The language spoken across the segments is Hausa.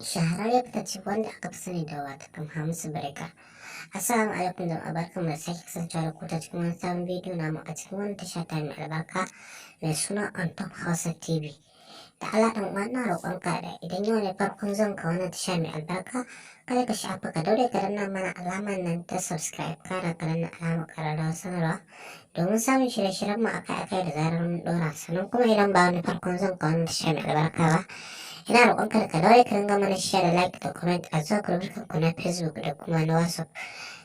Shahararre fitacce wanda aka fi sani da watakan Hamisu Breaker. Assalamu alaikum jama'a, barkanmu da sake kasancewa da ku ta cikin wani sabon bidiyo namu a cikin wani tasha ta mai albarka mai suna On Top Hausa TV. Da Allah ɗan uwa, ina roƙonka da idan yau ne farkon zuwan ka wannan tasha mai albarka, kada ka shafa, ka daure ka danna mana alamar nan ta subscribe, kana ka danna alamar ƙararrawar sanarwa domin samun shirye-shiryen mu akai-akai da zarar mun ɗora. Sannan kuma idan ba wani farkon zuwan ka wannan tasha mai albarka ba, ina roƙonka da ka daure ka dinga mana share da like da comment a zuwa group ku na Facebook da kuma na WhatsApp,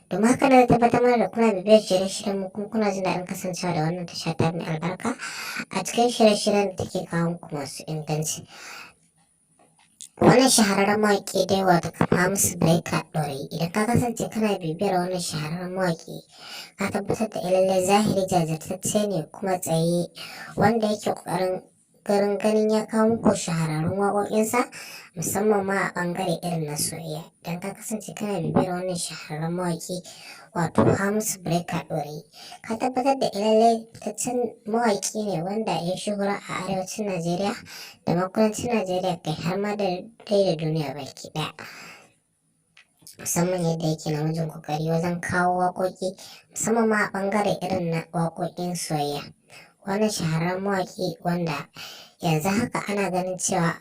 domin haka na tabbatar mana da kuna bibiyar shirye-shiryen mu kuma kuna jin daɗin kasancewa da wannan tasha ta mai albarka a cikin shirye-shiryen da take kawo muku masu inganci. Wannan shahararren mawaƙi dai, wato Hamisu Breaker Ɗorayi, idan ka kasance kana bibiyar wannan shahararren mawaƙi, ka tabbatar da lallai zahiri jajirtacce ne kuma tsaye, wanda yake ƙoƙarin garin ganin ya kawo muku shahararrun waƙoƙinsa, musamman ma a ɓangare irin na soyayya. Idan ka kasance kana bibiyar wannan shahararren mawaƙi, wato Hamisu Breaker Ɗorayi, ka tabbatar da lallai fitaccen mawaƙi ne wanda ya shuhura a arewacin Najeriya da ma kudancin Najeriya, kai har ma da dai da duniya baki ɗaya. Musamman yadda yake namijin ƙoƙari wajen kawo waƙoƙi, musamman ma a ɓangare irin na waƙoƙin soyayya. Wannan shahararren mawaƙi wanda yanzu haka ana ganin cewa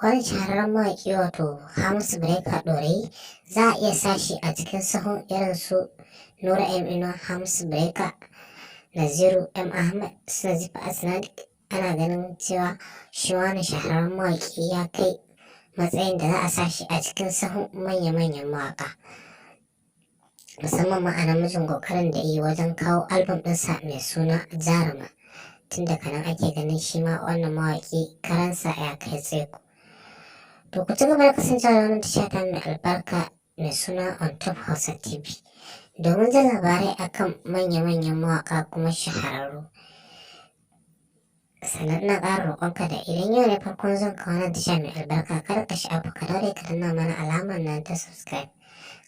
wannan shahararren mawaƙi, wato Hamisu Breaker Ɗorayi, za a iya sa shi a cikin sahun irin su Nura M Inuwa, Hamisu Breaker, Naziru M Ahmad, su Nazifi Asnanic. Ana ganin cewa shi wannan shahararren mawaƙi ya kai matsayin da za a sa shi a cikin sahun manya-manyan mawaƙa. Musamman ma a namijin ƙoƙarin da yi wajen kawo album ɗinsa mai suna Jaruma. Tun daga nan ake ganin shi ma wannan mawaƙi karansa ya kai tsaiko. To, ku ci gaba da kasancewa da wannan tasha ta mai albarka mai suna On Top Hausa TV domin jin labarai akan manya-manyan mawaƙa kuma shahararru. Sannan ina ƙara roƙonka da idan yau ne farkon zuwan ka wannan tasha mai albarka, kada ka sha'afa, ka daure ka danna mana alamar nan ta subscribe.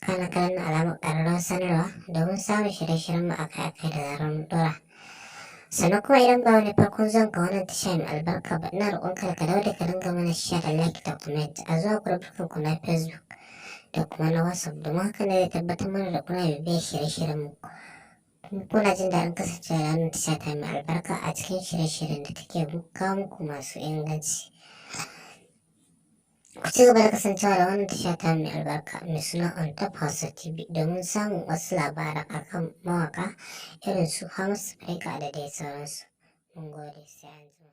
Kana ka danna alamar ƙararrawar sanarwa domin samun shirye-shiryen mu akai-akai da zarar mun ɗora. Sannan kuma idan ba wani farkon zuwan ka wannan tasha mai albarka ba, ina roƙonka da ka daure ka dinga mana share da like da comment a zuwa group ku na Facebook da kuma na WhatsApp, domin haka ne zai tabbatar mana da kuna bibiyar shirye-shiryen mu, kuna jin daɗin kasancewa da wannan tasha ta mai albarka a cikin shirye-shiryen da take kawo muku masu inganci. Ku ci gaba da kasancewa da wannan tasha ta mai albarka mai suna On Top Hausa TV domin samun wasu labaran akan mawaka irin su Hamisu Breaker da dai sauransu. Mun gode, sai anjima.